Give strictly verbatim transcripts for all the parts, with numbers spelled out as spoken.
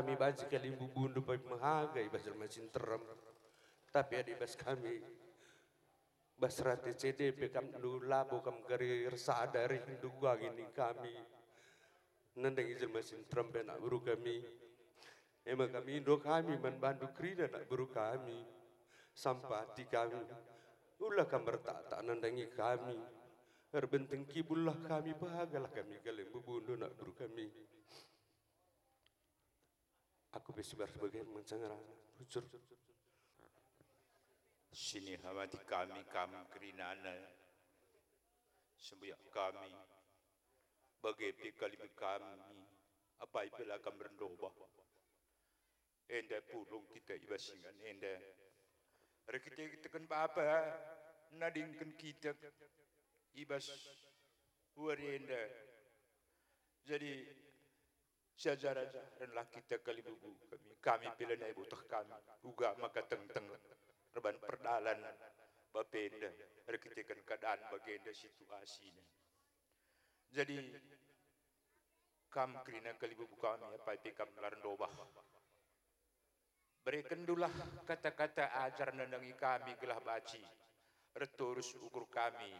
kami banci kalimbubundu pagi mehaga i bas jelma si nterem. Tapi adi bas kami, bas rate C D pe kam ndu labo kam kari ersada rihndu kuga nini kami. Nandangi jelma si nterem pe anak beru kami. E maka mindo kami man bandu kerina anak beru kami. Sampati kami. Ula kam ertaktak nandangi kami. Erbenteng kibullah kami, pehagalah kami kalimbubundu anak beru kami. Aku pe sibar sebagai mancangerana. Bujur. Sinihamati kami kam kerinana. Sembuyak kami. Bage pe kalimbubu kami. Apai pe la kam erndobah. Enda pulung kita i bas ingan enda. Erkiteken Bapa nadingken kita i bas wari enda. Jadi, siajar-ajarenlah kita kalimbubun kami. Kami pe lanai butah kami. Uga maka tengteng erban perdalan bapa enda erkiteken keadaan bagenda situasina. Jadi, kam kerina kalimbubun kami, apai pe kam la erndobah. Berekendulah kata-kata ajar nandangi kami gelah banci ertorus ukur kami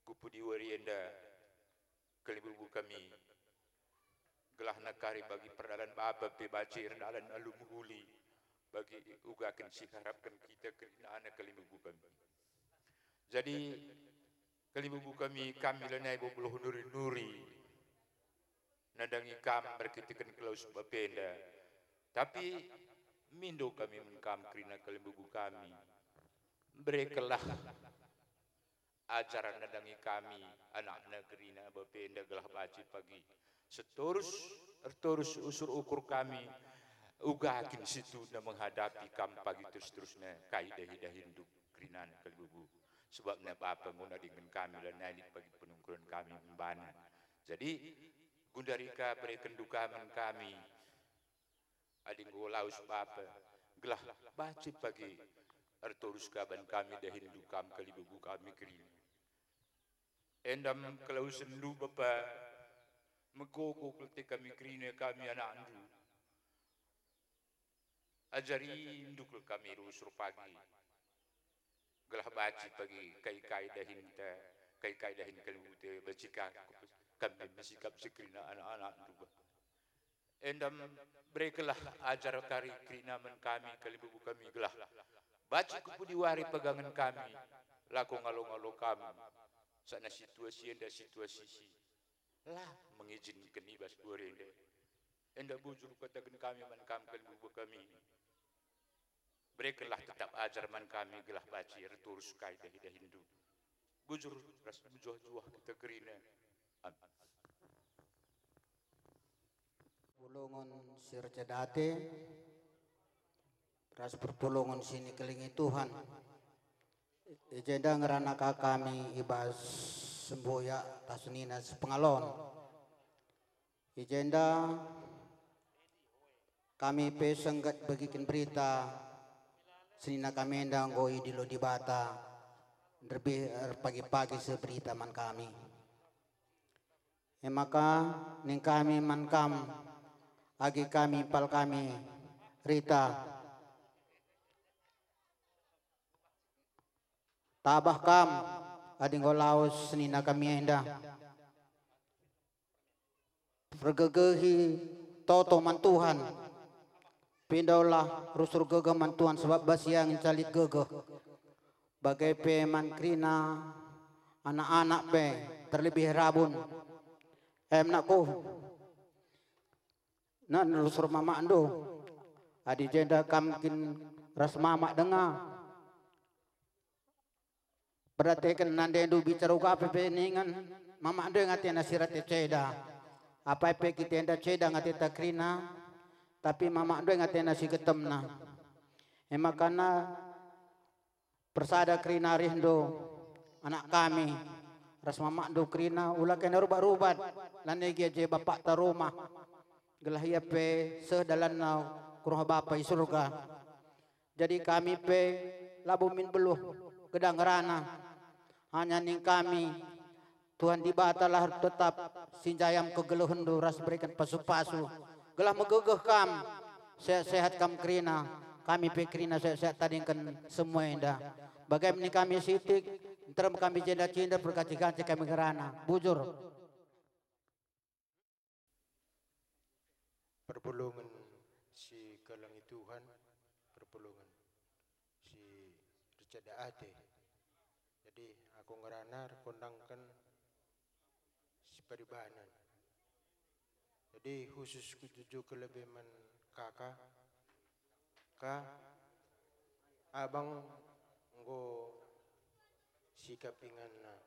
ku pudi wari enda kalimbubun kami, gelah nakari bagi perdalan bapa pe banci erdalan alu mehuli bagi uga kin siharapken kita kerinana kalimbubun kami. Jadi, kalimbubun kami, kami lanai bo beluh nuri-nuri nandangi kam erkiteken kelawes bapa enda. Tapi mindo kami man kam kerina kalimbubun kami. Berekenlah ajar nandangi kami, anakna kerina bapa enda gelah banci pagi setorus, ertorus usur ukur kami, uga kin situhuna menghadapi kam pagi terus-terusna kai dahi-dahindu kerinana kalimbubun. Sebabna bapa enggo nadingken kami lanai lit pagi penungkunen kami man bana. Jadi, gundari ka berekenndu ka man kami, adi enggo lawes bapa, gelah banci pagi ertorus ka ban kami dahinndu kam kalimbubun kami kerina. Enda me kelawesenndu bapa, megogo kal ate kami kerina kami anakndu. Ajarindu kal kami rusur pagi. Gelah banci pagi kai-kai dahinta, kai-kai dahin kalimbubunta, banci ka kami bersikap si kerina anak-anakndu. Enda me berekenlah ajar kari kerina man kami kalimbubun kami gelah banci ku pudi wari pegangen kami, lako ngalo-ngalo kami. Sanga situasi enda situasi si la mengijinken i bas wari enda. Enda bujur kataken kami man kam kalimbubun kami. Berekenlah tetap ajar man kami gelah banci ertorus kai dahi-dahinndu. Bujur ras mejuah-juah kita kerina. Amin. Pulungen si erceda ate ras perpulungen si nikelengi Tuhan. I jenda ngerana ka kami i bas sembuyak tah senina sepengalon. I jenda kami pe sengget begiken berita senina kami enda enggo idilo Dibata, nderbih erpagi-pagi seh berita man kami. E maka nina kami man kam, agi kami impal kami rita. Tabah kam, adi enggo lawes senina kami enda. Pergegehi toto man Tuhan. Pindolah rusur gegeh man Tuhan, sebab bas ia ngenca lit gegeh. Bage pe man kerina anak-anak pe, terlebih rabun. Em nakku, nak rusur mamakndu. Adi jenda kam kin ras mamak denga. Perhateken nandendu bicara uga pe ningen, mamakndu nge atena si rate ceda. Apai pe kita enda ceda nge ateta kerina, tapi mamakndu nge atena si getemna. E maka persada kerina arihndu, anak kami, ras mamakndu kerina, ula kena rubat-rubat, lanai gia je bapakta rumah, gelah ia pe seh dalanna ku rumah Bapa i Surga. Jadi kami pe labo min beluh gedang ngerana. Hanya nina kami, Tuhan Dibatalah tetap si njayam kegeluhenndu ras beriken pasu-pasu Gelah megegeh kam, sehat-sehat kam kerina, kami pe kerina sehat-sehat tadingken semua enda. Bage me kami sitik, nterem kami jenda cinder, pergancih-gancih kami ngerana. Bujur. Perpulungen si kelengi Tuhan, perpulungen si erceda ate. Jadi, aku ngerana erkondangken si peribanen. Jadi, khusus kutujuken lebe man kaka, ka, abang enggo sikap inganna.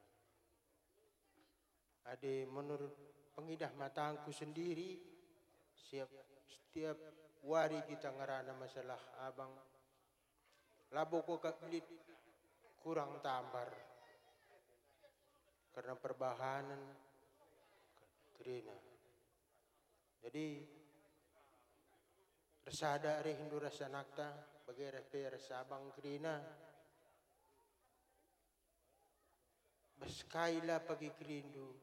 Adi menurut pengidah matangku sendiri, siap, setiap wari kita ngerana masalah abang, labo kuakap lit kurang tambar kerna perbahanen kerina. Jadi, ersada rehndu ras anakta, bage pe ras abang kerina. Bas kai la pagi kerindu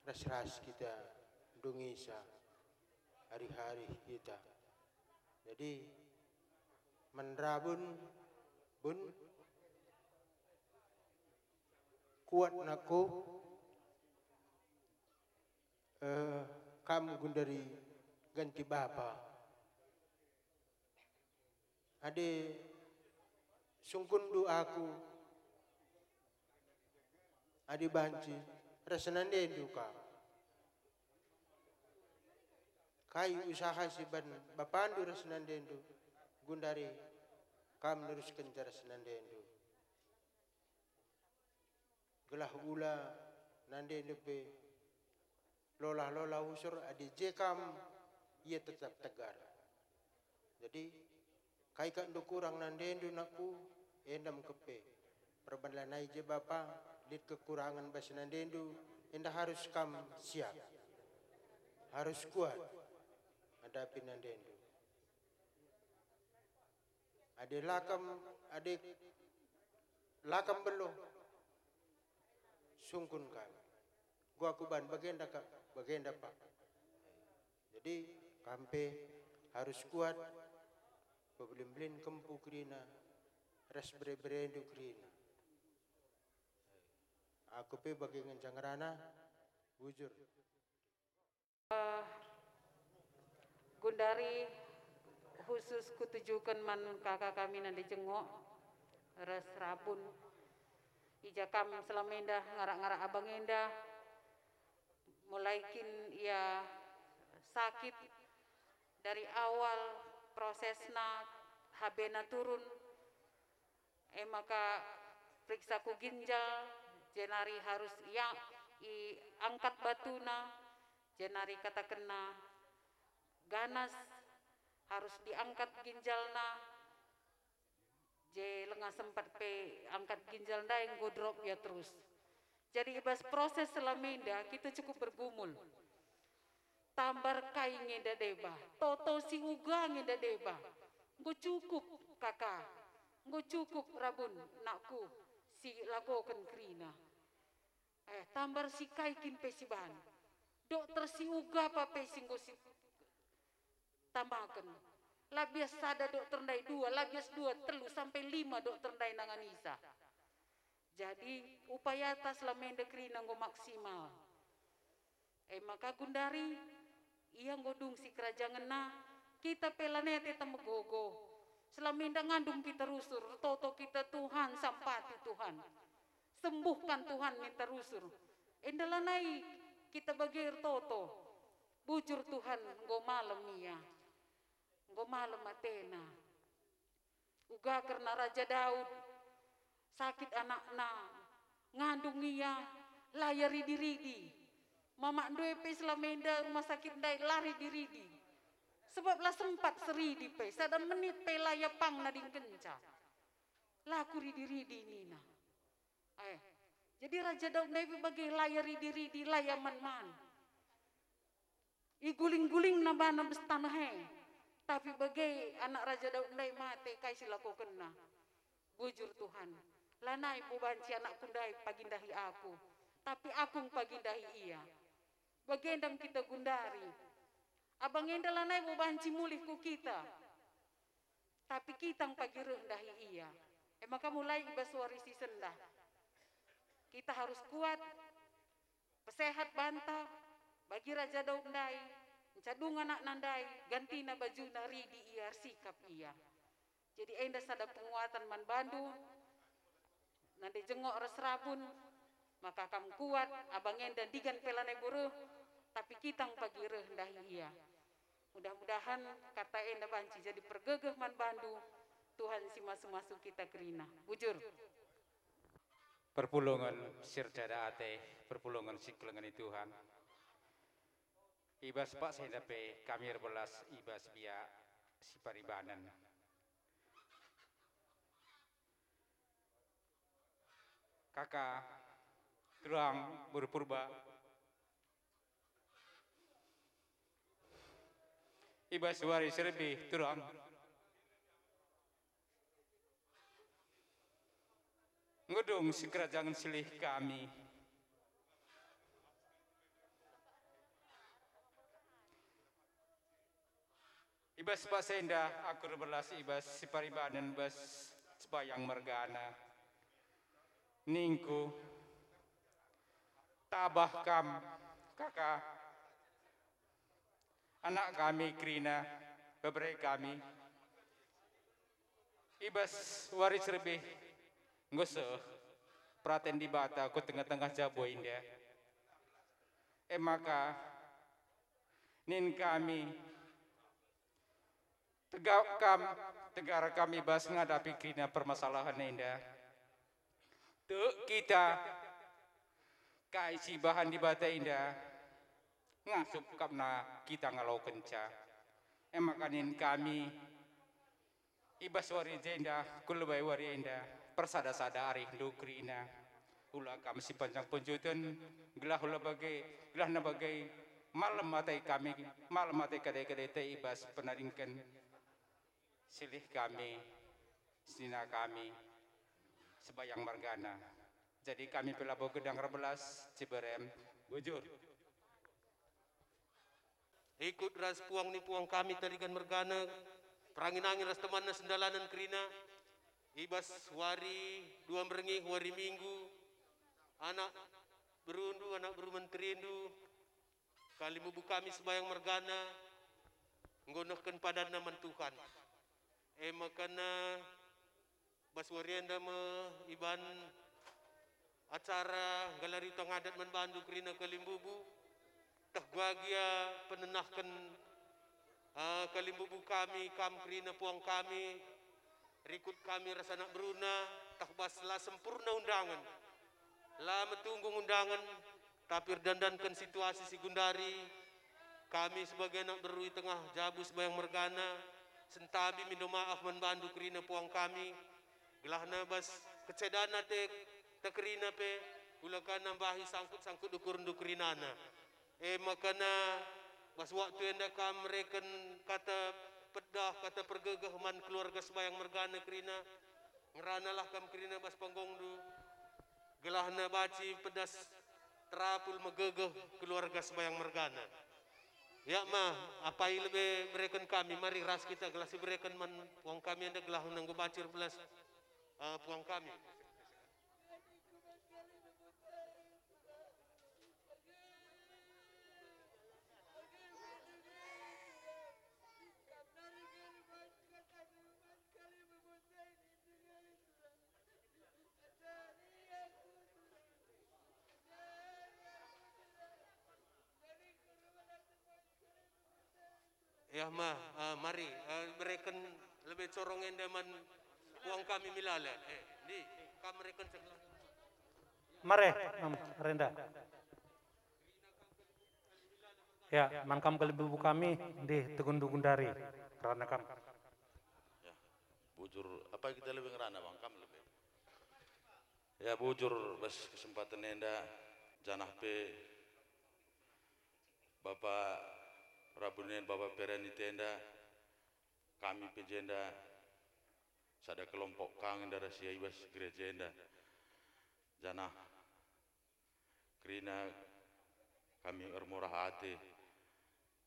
ras-ras kita ndungisa hari-hari kita. Jadi, man Rabun, Bun, kuat nakku, eh, kam gundari ganti bapa. Adi sungkunndu aku, adi banci ras nandendu ka. Kai usaha si ban bapandu ras nandendu, gundari kam neruskenca ras nandendu. Gelah ula nandendu pe lolah-lolah usur, adi je kam, ia tetap tegar. Jadi, kai kap ndu kurang nandendu nakku, enda me kepe. Perban lanai je bapa, lit kekurangen bas nandendu, enda harus kam siap. Harus kuat hadapi nandendu. Adi la kam, adi la kam beluh, sungkun kami. Gua kuban bagenda kap, bagenda pak. Jadi, kam pe harus kuat, pebelin-belin kempu kerina, ras bere-berendu kerina. Aku pe bage ngenca ngerana, bujur. Eh, gundari khusus kutujuken man kaka kami nande Jengok ras Rabun. I ja kam selama enda ngarak-ngarak abang enda, mulai kin ia sakit dari awal prosesna, habena turun, e maka periksa ku ginjal, jenari harus ia iangkat batuna, jenari katakenna ganas, harus diangkat ginjalna, je langa sempat pe angkat ginjal ndai enggo drop ia terus. Jadi i bas proses selama enda kita cukup bergumul. Tambar kai nge enda deba, toto si uga nge enda deba. Enggo cukup, kaka. Enggo cukup, Rabun, nakku, si lakoken kerina. Eh, tambar si kai kin pe si ban. Dokter si uga pa pe si enggo si tambaken. La bias sada dokter ndai, dua, la bias dua, telu, sampai lima dokter ndai nanganisa. Jadi, upayata selama enda kerina enggo maksimal. E maka gundari, ia enggo dung sikerajangenna, kita pe lanai ateta megogo. Selama enda ngandung kita rusur, ertoto kita, Tuhan, sampati Tuhan. Sembuhkan Tuhan ninta rusur. Enda lanai kita bage ertoto. Bujur Tuhan enggo malem ia. Enggo malem atena. Uga kerna Raja Daud, sakit anakna, ngandung ia, la ia ridi-ridi. Mamakndu e pe selama enda rumah sakit ndai la ridi-ridi. Sebab la sempat seridi pe, sada menit pe la ia pang nadingkenca. La kuridi-ridi nina. Eh, jadi Raja Daud ndai pe bage la ia ridi-ridi, la ia man-man. Iguling-gulingna bana bas taneh e. Tapi bage anak Raja Daud ndai mate, kai si lakokenna? Bujur Tuhan, lanai bo banci anakku ndai pagi ndahi aku, tapi aku pagi ndahi ia. Bagenda me kita gundari. Abang enda lanai bo banci mulih ku kita, tapi kita pagi reh ndahi ia. E maka mulai i bas wari si sendah, kita harus kuat, pesehat banta, bagi Raja Daud ndai, encadung anakna ndai, gantina bajuna ridi ia, ersikap ia. Jadi enda sada penguatan man bandu, nande jengok ras rabun, maka kam kuat, abang enda ndigan pe lanai bo reh, tapi kita pagi reh ndahi ia. Mudah-mudahan kata enda banci jadi pergegeh man bandu, Tuhan si masu-masu kita kerina. Bujur. Perpulungen si erceda ate, perpulungen si kelengeni Tuhan. I bas paksa enda pe kami erbelas i bas biak si paribanen. Kaka, turang, beru Purba. I bas wari si lebih turang. Ngedung si kerajangen silih kami. I bas paksa enda aku erbelas i bas si paribanen bas sebayang mergana. Ningku, tabah kam, kaka, anak kami kerina, bebere kami. I bas wari si lebih enggo seh peraten Dibata ku tengah-tengah jabu enda. E maka, nin kami, tegap kam, tegar kami bas ngadapi kerina permasalahen enda. Tek kita, kai si ibahan Dibata enda, ngasup kapna kita ngalokenca. E maka nin kami, i bas wari jenda, ku lebe wari enda, persada-sada arihndu kerina. Ula kam si panjang penjuten, gelah ula bage, gelahna bage, malem ate kami, malem ate kade-kadeta i bas penadingken silih kami, senina kami, sebayang mergana. Jadi kami pe labo gedang erbelas, ciberem, bujur. Ikut ras puang ni puang kami Tarigan mergana, perangin-angin ras temanna sendalanen kerina, i bas wari dua merengi, wari Minggu, anak berundu, anak beru menterindu, kalimbubu kami sebayang mergana, enggo nehken padanna man Tuhan. E maka bas wari enda me iban acara nggalari uta ngadat man bandu kerina kalimbubu, teh guagia penenahken, ah, kalimbubu kami, kam kerina puang kami, rikut kami ras anak beruna, teh bas la sempurna undangen, la metunggung undangen, tapi erdandanken situasi si gundari, kami sebagai anak beru i tengah jabu sebayang mergana, sentabi mindo maaf man bandu kerina puang kami, gelahna bas kecedan ate ta kerina pe, ula ka nambahi sangkut-sangkut ukurndu kerinana. E maka bas waktu enda kam mereken kata pedah, kata pergegeh man keluarga sebayang mergana kerina, ngeranalah kam kerina bas panggongndu, gelahna banci pedas terapul megegeh keluarga sebayang mergana. Ya ma, apai lebe bereken kami, mari ras kita gelah sibereken man puang kami enda gelah enggo banci erbelas, eh, puang kami. Ya ma, eh, mari, eh, bereken lebe corong enda man puang kami milala. Eh, ndi, kam mereken se-, mare, em, renda. Ya, man kam kalimbubu kami, ndi tegunndu gundari, ngerana kam. Ya, bujur, apai kita lebe ngerana, Bang, kam lebe. Ya, bujur bas kesempatan enda, janah pe Bapa Rabunen, Bapa Peran i tenda, kami pe jenda sada kelompok kangen darah si i bas gereja enda. Janah kerina kami ermurah ate.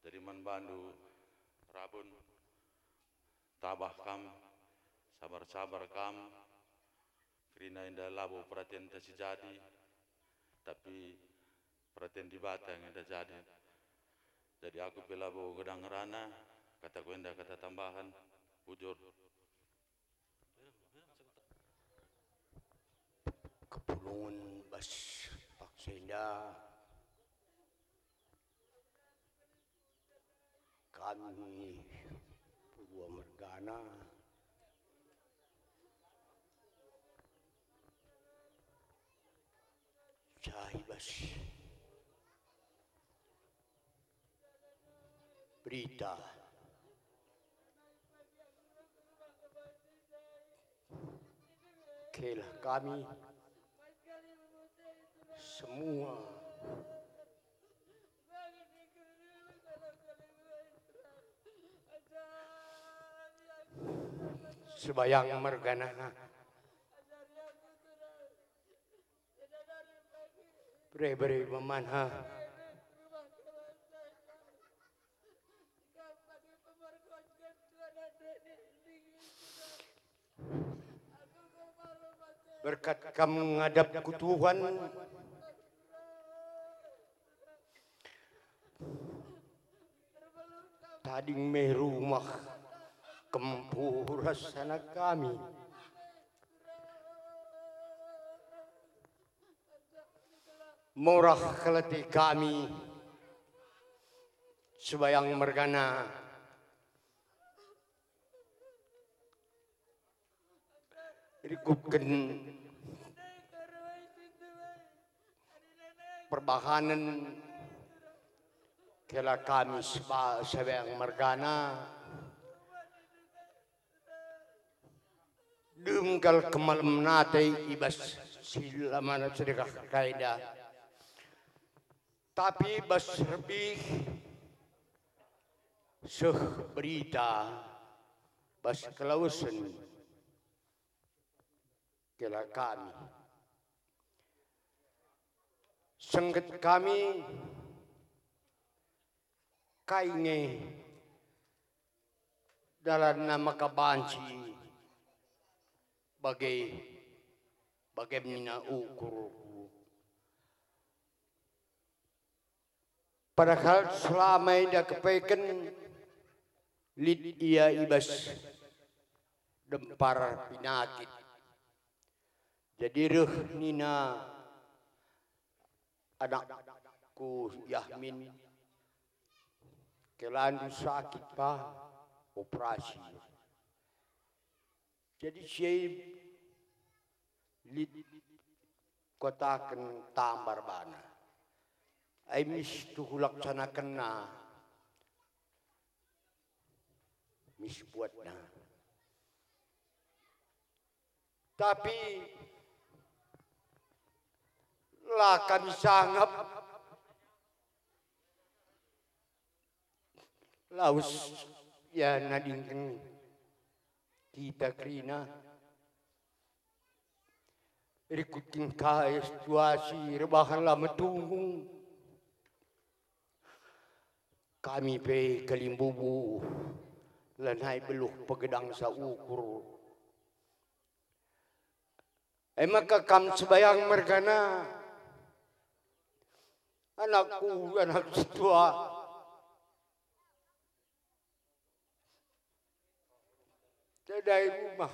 Jadi man bandu Rabun, tabah kam, sabar-sabar kam, kerina enda labo peratenta si jadi, tapi peraten Dibata nge enda jadi. Jadi aku pe labo gedang ngerana, kataku enda kata tambahan, bujur. Kepulungen bas paksa enda kami Purba mergana cah i bas berita. Kelah kami semua sebayang mergana. Bere-bere man ha. Berkat kam ngadap ku Tuhan. Tading me rumah kempu ras anak kami. Morah kal ate kami sebayang mergana. Rikutken perbahanen kela kami seba-, sebayang mergana. Dem kal kemalem nate i bas si la mana sedekah kai enda. Tapi bas rebih seh berita bas kelawesen kela kami. Sengget kami kai nge dalanna maka banci bage, bage nina ukurku. Padahal selama enda kepeken lit ia i bas dempar pinakit. Jadi reh nina anakku Yahmin, "Kelandu sakit pa, operasi." Jadi si e lit kataken tambar bana. Ai mis tuhu laksanakenna, mis buatna. Tapi la kami sangap lawes ia nadingken kita kerina. Rikutken ka situasi rebahan la metunggung. Kami pe kalimbubu lanai beluh pegedangsa ukur. E maka kam sebayang mergana, anakku, anak setua. Tedai rumah.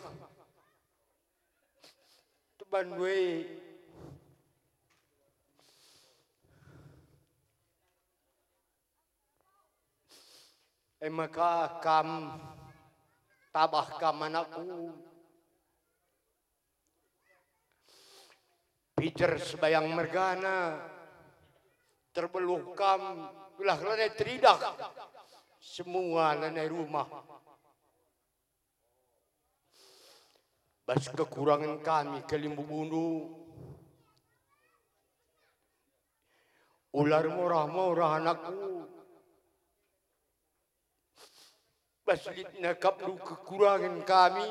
Teban we. E maka kam, tabah kam anakku. Peter sebayang mergana, terbeluh kam, gelah lanai teridah semua lanai rumah. Bas kekurangen kami kalimbubundu, ular morah-morah anakku. Bas lit nakapndu kekurangen kami,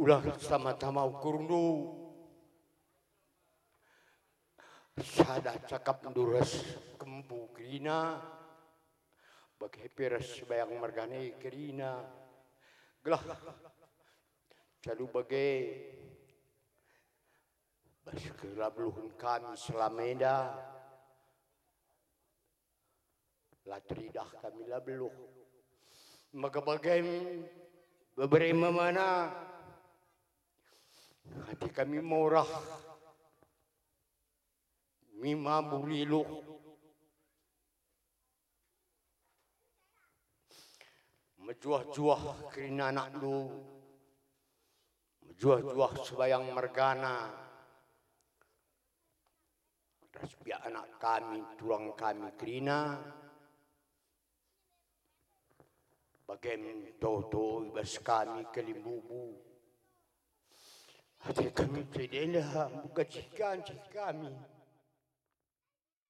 ulah sama-sama ukurndu. Sada cakapndu ras kempu kerina, bage pe ras Sebayang mergana kerina, gelah calu bage bas kelabeluhen kami selama enda. La teridah kami la beluh. Maka bagem bebere mamana, ate kami morah, mi mambu riluh. Mejuah-juah kerina anakndu, mejuah-juah Sebayang mergana, ras biak anak kami, turang kami kerina, bagem toto i bas kami kalimbubu. Ate kami pe enda mbuka gancih kami.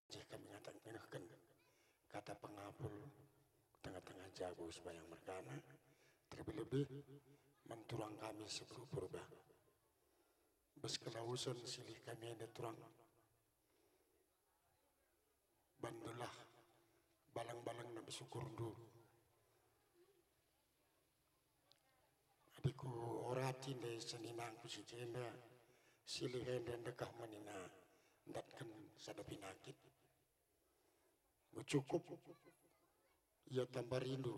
Gancih kami ngataken kata pengapul tengah-tengah jabu Sebayang mergana, terlebih-lebih man turang kami si Beru Purba. Bas kelawesen silih kami enda turang, bandulah balang-balangna besyukurndu. Adi kuorati ndai seninangku si jenda, silih enda ndekah menina ndatken sada pinakit. Cukup ia tamba rindu.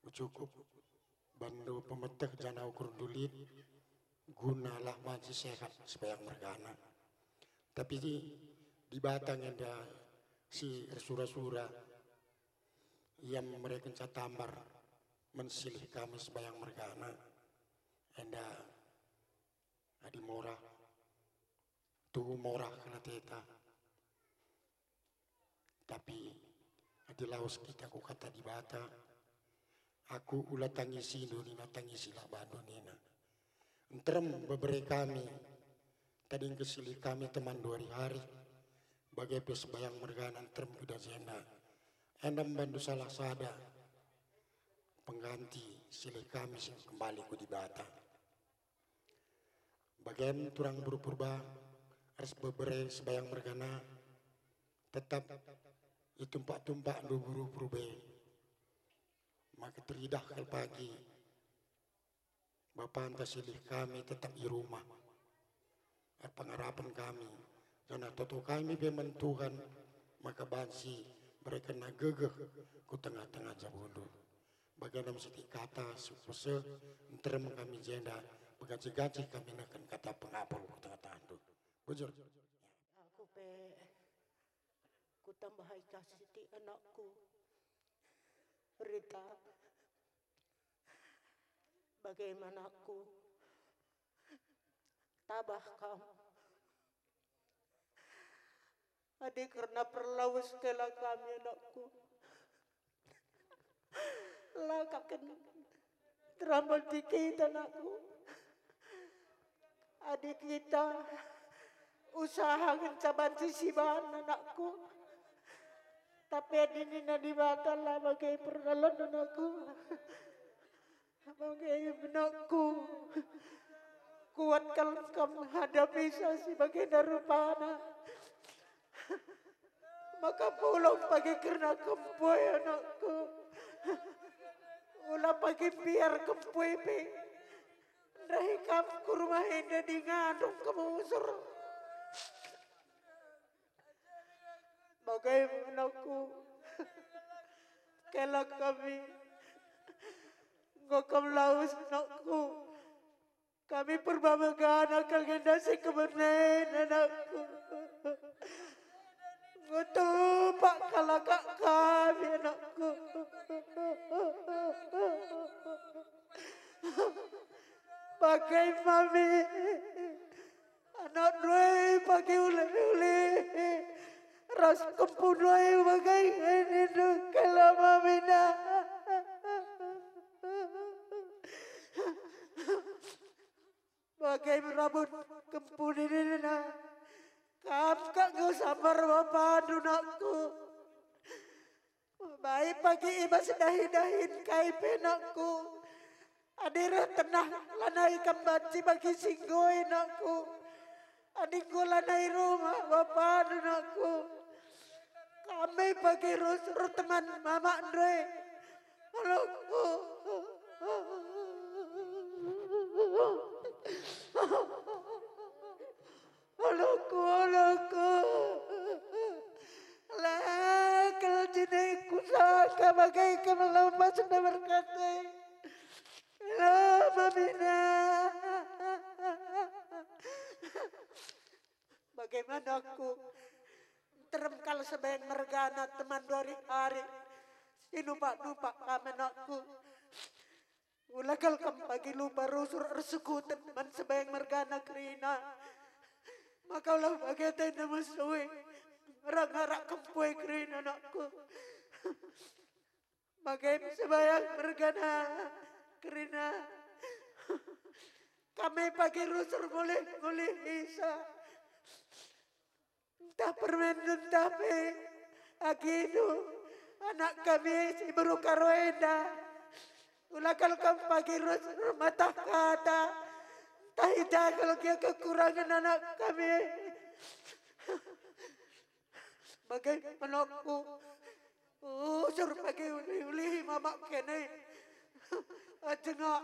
Cukup bandu pemeteh janah ukurndu lit, gunalah banci sehat Sebayang mergana. Tapi Dibata nge enda si ersura-sura, Ia mereken catambar man silih kami Sebayang mergana. Enda adi morah, tuhu morah kal ateta. Tapi adi lawes kita ku kata Dibata, "Aku ula tangisindu," nina, "tangisilah bandu," nina. Nterem bebere kami, tadingken silih kami temanndu ari-ari, bage pe Sebayang mergana nterem ku jenda. Enda bandu salah sada pengganti silih kami si kembali ku Dibata. Bagem turang Beru Purba ras bebere Sebayang mergana, tetap itumpak-tumpakndu Beru Purba e, maka teridah kal pagi bapanta silih kami tetap i rumah. Erpengarapen kami, janah toto kami pe man Tuhan, maka banci berekenNa gegeh ku tengah-tengah jabundu. Bagenda me sitik kata si kupeseh, nterem kami jenda, pegancih-gancih kami nehken kata pengapul ku tengah-tengahndu. Bujur. Aku pe kutambahi ka sitik, anakku. Rita, bage me, anakku? Tabah kam. Adi kerna perlawes kela kami, anakku, la ka kin terambalti kita, anakku. Adi kita usaha ngenca banci siban, anakku, tapi adi nina Dibata, la bage perdalan, anakku. Bage, anakku, kuat kal kam hadapi sa si bagenda rupana. Maka pulang pagi kerna kempu e, anakku. Ula pagi mbiar kempu e pe. Ndahi kam ku rumah enda dingen kam usur. Bage me, anakku. Kela kami. Enggo kam lawes, anakku. Kami Purba mergana kal nge enda si kebenen, anakku. Enggo tupak kal akap kami, anakku. Bage mami. Anakndu e pagi uli-uli ras kempundu e bage nindu kela mamina. Bage me rambut kempu ninina, kam kap enggo sambar bapandu, anakku. Bai pagi i bas dahi-dahin kai pe, anakku. Adi reh tenah lanai kam banci bagi si enggo e, anakku. Adingku lanai rumah, bapa anakku. Kami pagi rusur teman mamak ndai. Anakku. Anakku, anakku. La kal jine kusangka bage kam lampas enda berkate. La mamina. Bagaimana aku? Nterem kal sembahyang mergana teman dua hari-hari. Sinupak-nupak kam anakku. Ula kal kam pagi lupa rusur ersekutu man sembahyang mergana kerina. Maka ulah bage atena mesue. Ngarak-ngarak kam pue kerina anakku. Bage sembahyang mergana kerina. Kami pagi rusur mulih-mulih Isa. Ntah permen ntah pe agindu, anak kami si beru Karo enda. Ula kal kam pagi rusur matah kata. Ntah i ja kal gia kekurangen anak kami. Bage anakku, usur pagi ulih-ulih mamak kene. Ajengak.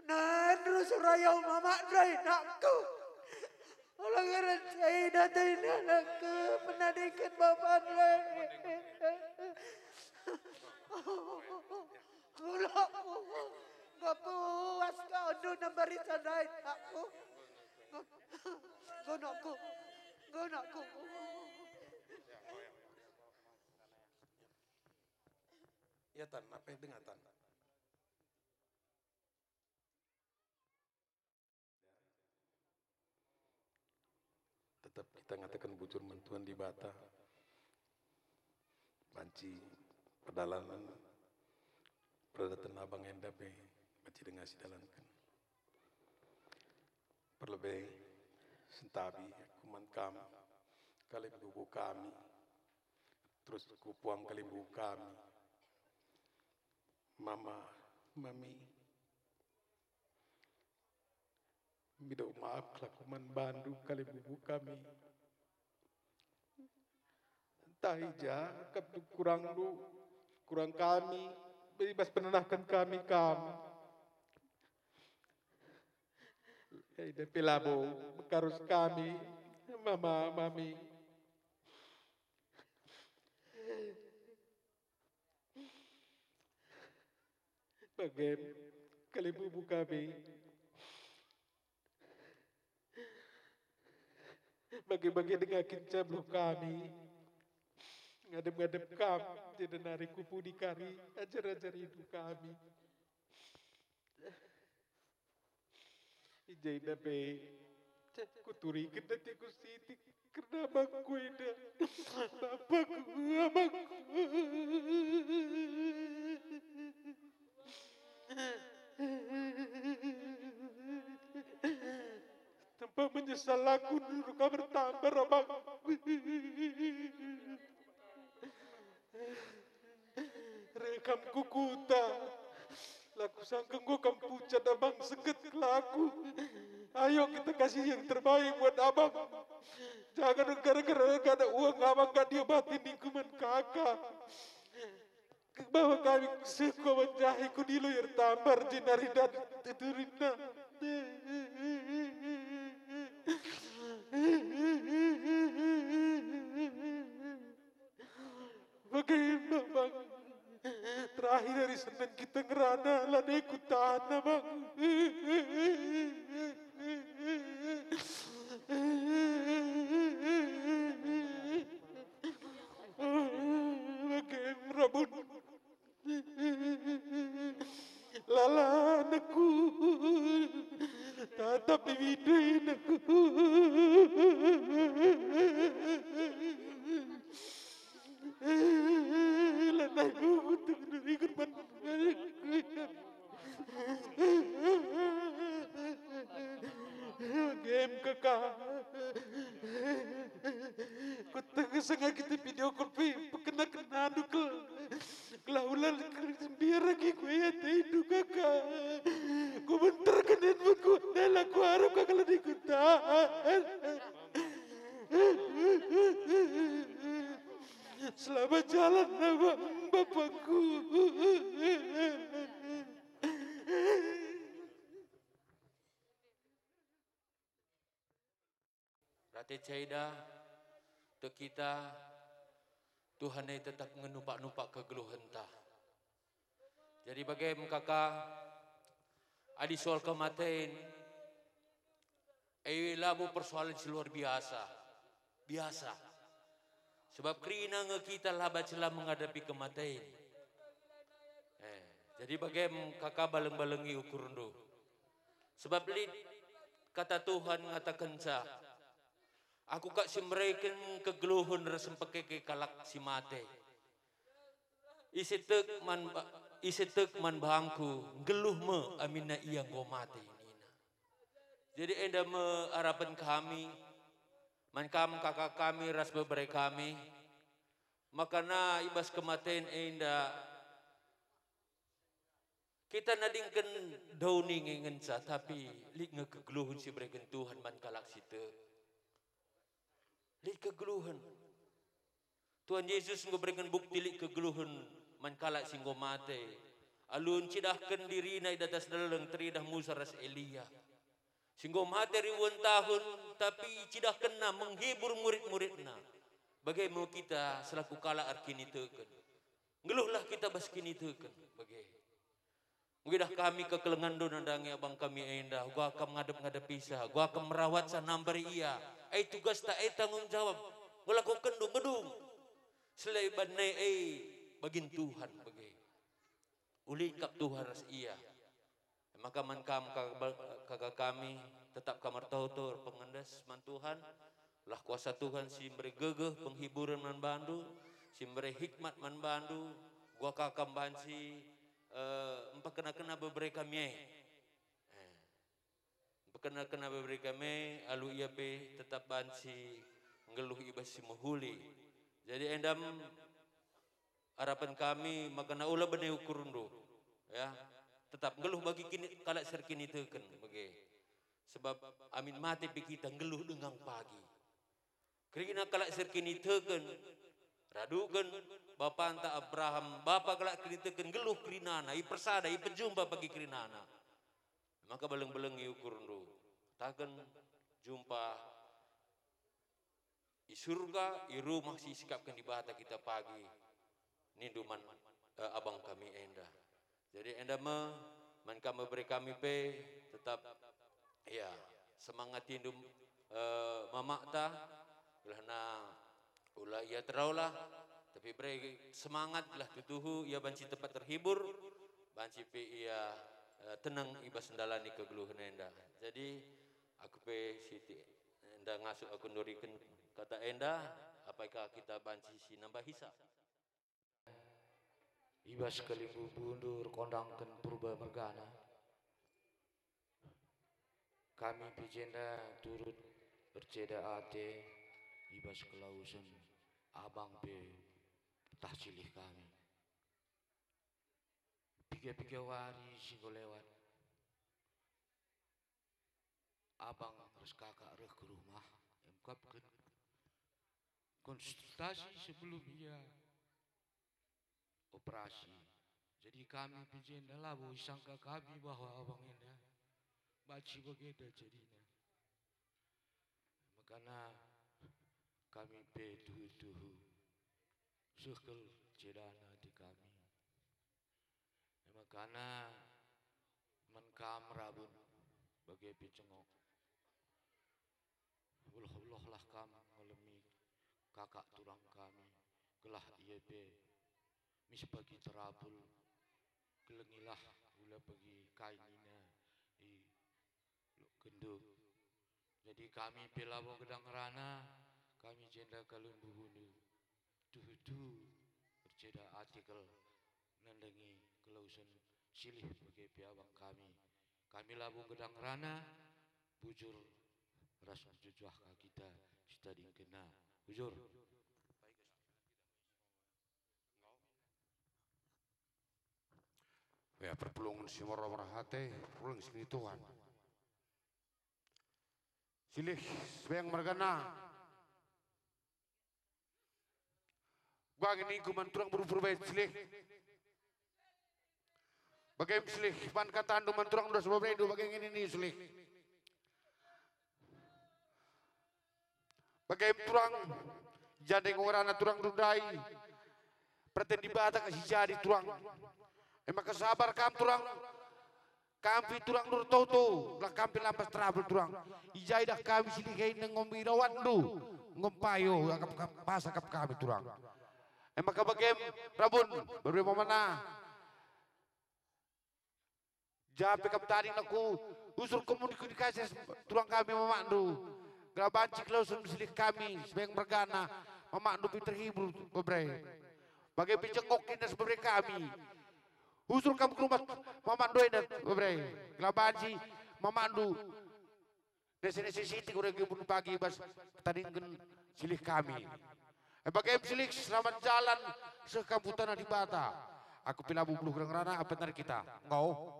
Nan rusur ayo mamak ndai anakku. Ola ngeren saya datang anakku, penadingken bapa ndai. Ola, enggak puas kau ndu nambari sandai anakku. Gunakku, gunakku. Ya, Tan, apa yang dengar, Tan? Tetap kita ngataken bujur man Tuhan Dibata. Banci perdalanen, peradaten abang enda pe banci denga sidalanken. Perlebe sentabi aku man kam, kalimbubu kami, terus kupuang kalimbubu kami, mama, mami. Mido maaf kal aku man bandu kalimbubu kami. Ntah i ja kap kurangndu, kurang kami, bebas penenahken kami kam. Enda pe labo mekarus kami, mama, mami. Bage kalimbubu kami. Bage-bage denga kenca beluh kami. Ngadep-ngadep kam, jenari ku pudi kari ajar-ajar idu kami. I ja enda pe, kuturiken ateku sitik kerna abangku enda. Bapangku, abangku. Tempa menyesal aku nuru kam ertambar, abangku. Reh kam ku kuta. La kusangka enggo kam pucat, abang, sengget kal aku. Ayo kita kasih yang terbaik buat abang. Jangan gara-gara gak ada uang abang gak diobati ningku man kaka. Bawa kami seh ku awan jahe ku Dilo ertambar jenari dan tuturinna. Bage me, Bang. Terakhir hari Senin kita ngerana, lanai kutahan, Bang. Bage me, Rabun. Lala anakku, tatap di bidai anakku. Lanai buku tengah ikut man. Game keka. Kutengah sengaja kita video call pe, pekena-kena andu kel. Kelahulan biar lagi kue ate itu kaka. Kubenterken inbeku, enda la kuarap ka kal diku tahan. Selamat jalan naba, bapangku. Rate ceda, tek kita, Tuhan e tetap ngenupak-nupak kegeluhenta. Jadi bage me kaka, adi soal kematen, e labo persoalan si luar biasa. Biasa. Sebab kerina nge kita la banci la menghadapi kematen. Eh, jadi bage me kaka baleng-balengi ukurndu. Sebab lit kata Tuhan ngatakenca, "Aku kap si mereken kegeluhen ras mpekeke kalak si mate. Ise tek man ba-, ise tek man bangku, nggeluh me aminna ia enggo mate," nina. Jadi enda me arapen kami, man kam kaka kami ras bebere kami, maka na i bas kematen enda kita nadingken doni nge ngenca, tapi lit nge kegeluhen si ibereken Tuhan man kalak si tek. Lit kegeluhen. Tuhan Yesus enggo ibereken bukti lit kegeluhen man kalak si enggo mate. Alu ncidahken dirina i datas deleng teridah Musa ras Elia. Si enggo mate ribuan tahun, tapi icidahkenna menghibur murid-muridna. Bage me kita selaku kalak erkiniteken. Nggeluhlah kita bas kiniteken, bage. Ngidah kami kekelengenndu nandangi abang kami enda, uga kam ngadep-ngadepisa, uga kam merawatsa, nambari ia. E tugasta, e tanggung jawab, ngelakokenndu, ngedung. Selain banna e, bagin Tuhan, bage. Ulih kap Tuhan ras ia. Maka man kam kaka, kaka kami, tetap kam ertoto, erpengendes man Tuhan. Lah kuasa Tuhan si mbere gegeh, penghiburen man bandu, si mbere hikmat man bandu, uga ka kam banci, eh, mpekena-kena bebere kami e. Eh, mpekena-kena bebere kami e, alu ia pe tetap banci nggeluh i bas si mehuli. Jadi enda me arapen kami maka na ola bene ukurndu, ya. Tetap nggeluh bagi kini, kalak si erkiniteken, bage. Sebab amin mate pe kita nggeluh denga pagi. Kerina kalak si erkiniteken, raduken bapanta Abraham, bapa kalak erkiniteken nggeluh kerinana, ipersada, ipejumpa bagi kerinana. Maka beleng-belengi ukurndu. Kataken jumpa i surga, i rumah si isikapken Dibata kita pagi, nindu man, eh, abang kami enda. Jadi enda me, man kam bebere kami pe, tetap, ya, semangatindu, eh, mamakta, gelahna ula ia teraula, tapi bere semangat gelah tuhu-tuhu ia banci tempat terhibur, banci pe ia, eh, tenang i bas ndalani kegeluhen enda. Jadi, aku pe siti enda ngasup aku nuriken kata enda, apai ka kita banci si nambahisa? I bas kalimbubundu erkondangken purba mergana, kami pe jenda turut erceda ate i bas kelawesen abang pe petah cilih kami. Piga-piga wari si enggo lewat, abang ras kakak reh ku rumah, emkapken konsultasi sebelum ia operasi. Jadi kami pe jenda labo isangka kami bahwa abang enda banci bagenda jadina. Makana kami pe tuhu-tuhu seh kal cedana ate kami. E makana man kam rabun bage pe cengok. Beloh-belohlah kam ngalemi kakak turang kami, gelah ia pe mis pagi terapul, kelengilah ula pagi kai nina i Lok Gendu. Jadi kami pe labo gedang rana, kami jenda kalimbubu ndu. Tuhu-tuhu erceda ate kal nandangi kelawesen silih bage pe abang kami. Kami labo gedang rana, bujur ras mejuah-juah ka kita sitadingkenna. Bujur. Ya, Perpulungen si mara-mara ate, perpulungen si ni Tuhan. Silih, sembahyang mergana. Bage ningku man turang beru Purba e, Silih. Bage me Silih, man katandu man turang dos berendu, bage nge nina Silih. Bage me turang, jande ngerana turang ndai. Perten Dibata ka si jadi turang. E maka sabar kam turang. Kam pe turang ertoto, gelah kam pe lampas terabel turang. I ja idah kami Silih e enggo mbirawatndu, enggo mpayo akap, akap, bas akap kami turang. E maka bage me, rabun, beru mamana. Ja pe kam tading nakku, usur komunikasi turang kami mamakndu. Gelah banci kelawesen Silih kami, sembahyang mergana, mamakndu pe terhibur, bebre. Bage pe jengok indas bebre kami. Usur kam ke rumah mamakndu enda, bebre. Gelah banci mamakndu nese-nese sitik ura gibun pagi bas tadingken Silih kami. E bage me Silih, selamat jalan seh kam ku taneh Dibata. Aku pe labo beluh ngerana apa nari kita. Enggo.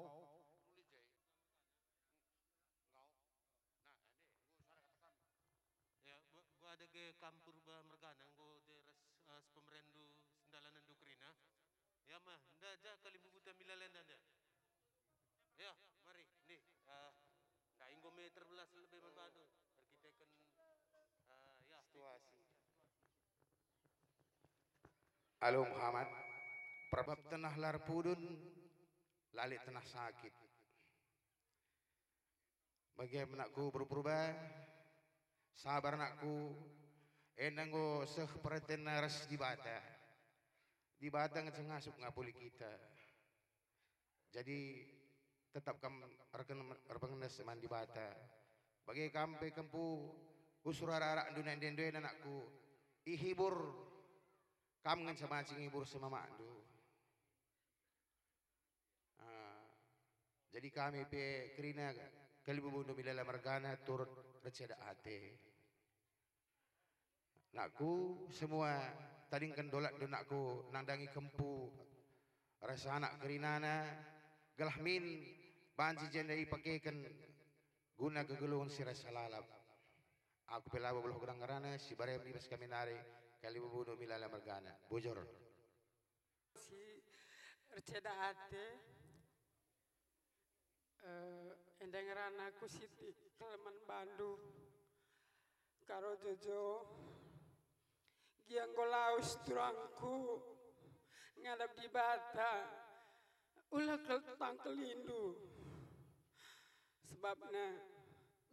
Ya, gua, gua ada ge kam Purba mergana, enggo de ras, eh, sepemerenndu sendalanenndu kerina. Ya mah, enda ja kalimbubuta mila lenda enda. Ya, mari, nih, eh, ndai enggo meter belas lebih man bandu, erkiteken, eh, ya, situasi. Alo Muhammad, perbab tenah lar pudun, la lit tenah sakit. Bage me nakku beru Purba, sabar nakku, enda enggo seh pertenna ras Dibata. Dibata ngenca ngasup ngapuli kita. Jadi, tetap kam erken-, erpengenes man Dibata. Bage kam pe kempu usur arak-arakndu nande-nande nakku, ihibur kam ngenca banci ngibur seh mamakndu. Ah, jadi kami pe kerina kalimbubunndu mila la mergana turut erceda ate. Nakku, semua tadingken dolatndu nakku nandangi kempu ras anak kerinana, gelah min banci jenda ipakeken guna kegeluhen si rasa lalap. Aku pe labo beluh ngerana, si barem i bas kami nari, kalimbubunndu mila la mergana. Bujur. Si erceda ate, eh, enda ngerana ku sitik kal man bandu. Karo Jojo, gia enggo lawes turangku ngadap Dibata, ula kal tangkelindu. Sebabna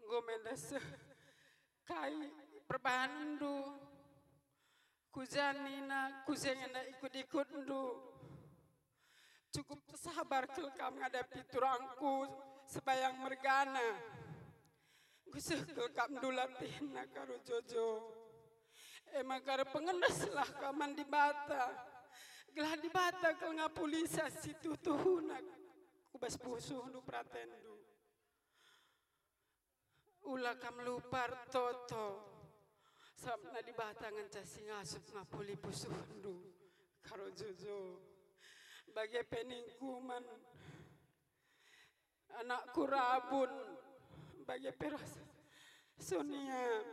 enggo me enda seh kai perbahanenndu. Kuja nina, kuja ngena ikut-ikutndu. Cukup sabar kal kam ngadapi turangku sembahyang mergana. Enggo seh kal kam ndulatihna Karo Jojo. E maka erpengeneslah kam man Dibata, gelah Dibata kal ngapulisa si tuhu-tuhuna ku bas pusuhndu peratenndu. Ula kam lupa ertoto, sabapna Dibata ngenca si ngasup ngapuli pusuhndu, Karo Jojo. Bage pe ningku man anakku Rabun, bage pe ras Sonia.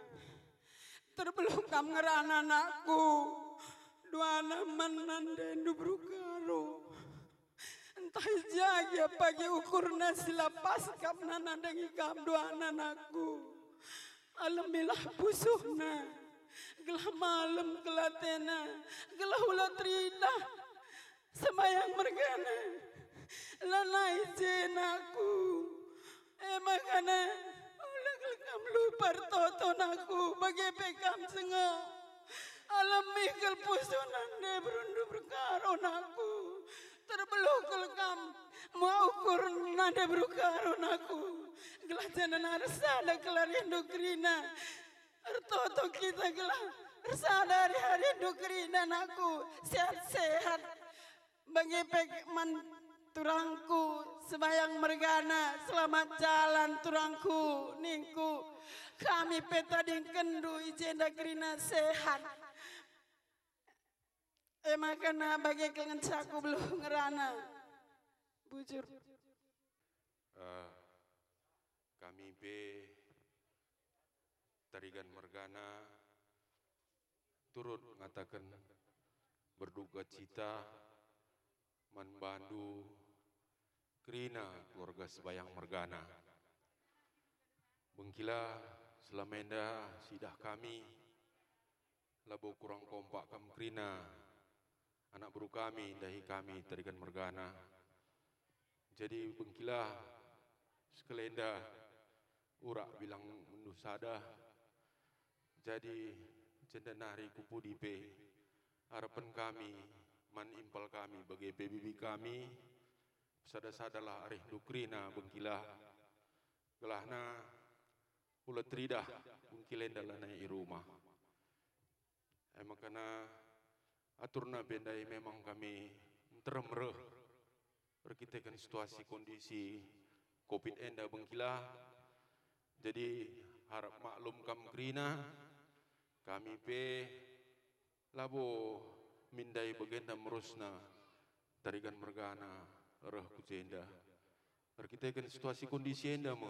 Terbeluh kam ngerana anakku, duana man nandendu beru Karo. Ntah i ja gia pagi ukurna si la pas kam nandangi kam duana anakku. Alemilah pusuhna, gelah malem kal atena, gelah ula teridah sembahyang mergana. Lanai je anakku. E makana, ula kal kam lupa ertoto anakku, bage pe kam sengok. Alemi kal pusuh nande berundu beru Karo anakku. Terbeluh kal kam muat ukur nande beru Karo anakku. Gelah janah ersada kal arindu kerina. Ertoto kita gelah ersada ari-arindu kerina anakku. Sehat-sehat. Bage pe man turangku sembahyang mergana, selamat jalan turangku, ningku. Kami pe tadingkenndu i jenda kerina sehat. E makana bage kal ngenca aku beluh ngerana. Bujur. Eh, kami pe Tarigan mergana turut ngataken berduka cita man bandu kerina keluarga Sebayang mergana. Bengkila selama enda siidah kami, labo kurang kompak kam kerina anak beru kami ndahi kami Tarigan mergana. Jadi bengkila sekalenda urak bilang mendu sada. Jadi jenda nari ku pudi pe arepen kami man impal kami bage pe bibi kami, sada-sadalah arih ndu kerina bengkila. Gelahna ula teridah bengkila enda lanai i rumah. E makana aturna pe ndai memang kami nterem reh erkiteken situasi kondisi covid enda bengkila. Jadi harap maklum kam kerina, kami pe labo min ndai bagenda merusna Tarigan mergana reh ku jenda. Erkiteken situasi kondisi enda me,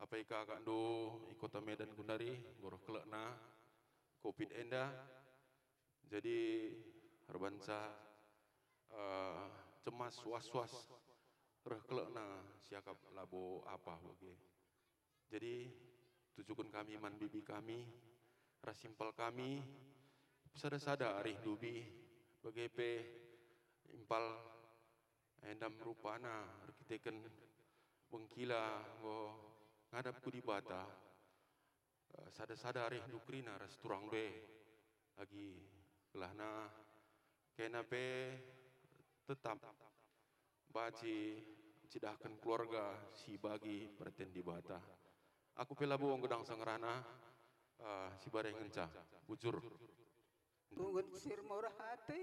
apai kakakndu i kota Medan gundari enggo reh kelekna covid enda. Jadi erbanca, eh, cemas, was-was reh kelekna siakap labo apa bage. Jadi tujuken kami man bibi kami ras impal kami, sada-sada arih ndu bi bage pe impal. Enda me rupana erkiteken bengkila enggo ngadap ku Dibata, eh, sada-sada arih ndu kerina ras turang ndu e. Agi gelahna kena pe tetap banci ncidahken keluarga si bagi perten Dibata. Aku pe labo nggedang sangerana, eh, si bare ngenca, bujur. Pungut si ermurah ate.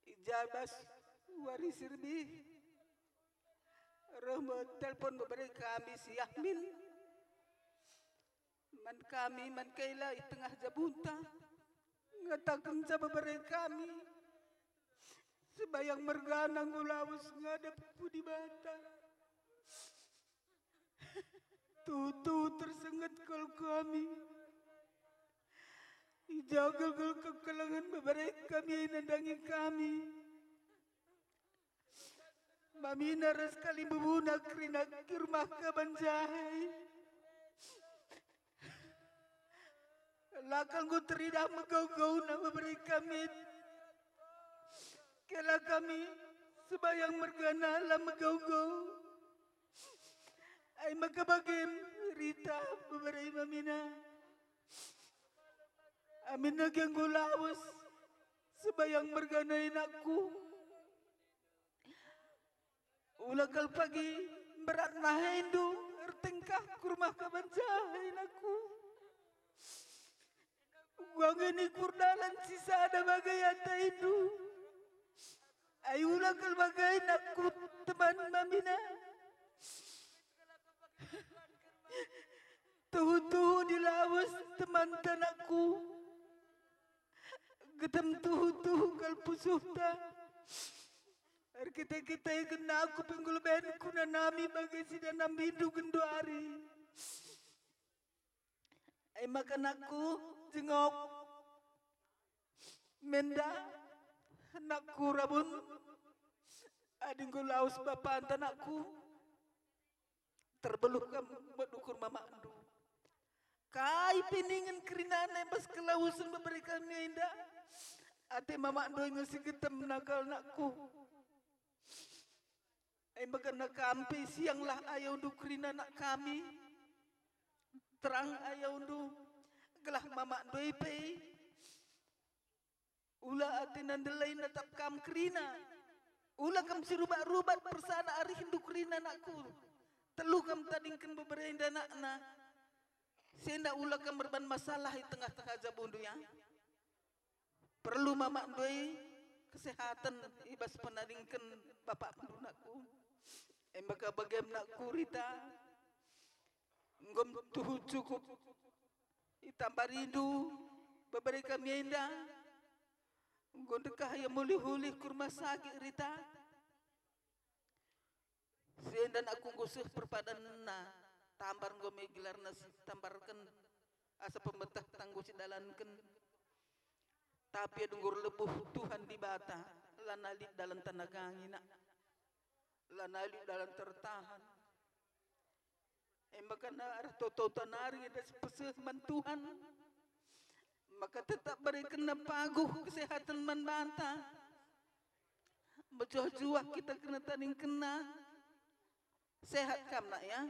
I ja bas wari si rebi reh me telpon bebere kami si Yahmin. Man kami, man Kaila i tengah jabunta, ngatakenca bebere kami, Sebayang mergana enggo lawes ngadap ku Dibata. Tuhu-tuhu tersenget kal kami. I ja gelgel kekelengen bebere kami e nandangi kami. Mamina ras kalimbubuna kerina i rumah Kaban Jahai. La kal enggo teridah megau-gauna bebere kami. Kela kami Sebayang mergana la megau-gau. Ai maka bage Rita bebere mamina. Aminna ge enggo lawes Sebayang mergana inakku. Ula kal pagi mberat nahendu ertengkah ku rumah Kaban Jahai inakku. Uga ngeni kurdalan si sada bage atendu. Ai ula kal bage inakku teman mamina. Tuhu-tuhu dilawes teman tanakku. Getem tuhu-tuhu kal pusuhta. Erkite-kiteken aku pe enggo leben kunanami bage si danamindu genduari. E maka nakku jengok menda nakku rabun adi enggo lawes bapanta nakku. Terbeluh kam medukur mamakndu. Kai pe ningen kerinana i bas kelawesen bebere kami enda? Ate mamakndu nge si getem nakal nakku. Ai maka kam pe sianglah ayaundu kerina nak kami. Terang ayaundu, gelah mamakndu pe ula atina ndelai natap kam kerina. Ula kam si rubat-rubat persada arihndu kerina nakku. Telu kam tadingken bebere enda nakna. Senda ula kam erban masalah i tengah-tengah jabundu ya. Perlu mamakndu e kesehatan i bas penadingken bapakndu nakku. E maka bagem nakku Rita. Enggo tuhu cukup itambarindu bebere kami enda. Enggo ndekah ia mulih-ulih ku rumah sakit, Rita? Si enda aku enggo seh perpadanna, tambar enggo me gelarna si tambarken, asa pemetehta enggo sidalanken. Tapi adi enggo erlebuh Tuhan Dibata, lanai lit dalan tanah gangi, nak. Lanai lit dalan tertahan. E maka arah toto-tota nari enda si peseh man Tuhan, maka tetap berekenNa paguh kesehaten man banta. Mejuah-juah kita kerna tadingkenNa. Sehat kam, nak, ya?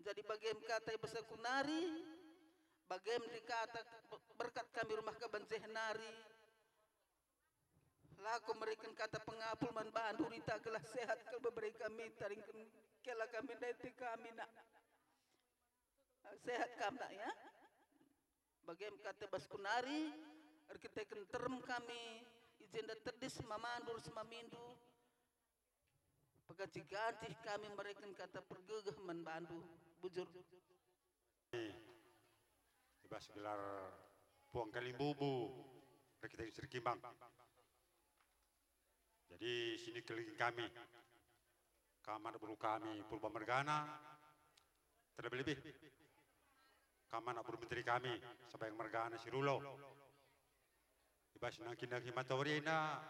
Jadi bagem kata i bas aku nari, bagem dikata berkat kami rumah kabanjeh nari. Lako mereken kata pengapul man bandu, Rita, gelah sehat kal bebere kami, taringken kela kami, ndai ate kami, nak. Sehat kam, nak, ya? Bagem kata basku nari, erkiteken terem kami, i jenda tedis mamandu ras mamindu, peganci-ganci kami mereken kata pergegeh man bandu, bujur. I bas gelar Puang Kalimbubu, erkiteken Sirkimbang. Jadi, sini kelingin kami, kam anak beru kami Purba mergana, terlebih-lebih kam anak beru menteri kami, Sembayang mergana si Rulo. I bas nangkin-nangkin matawari enda,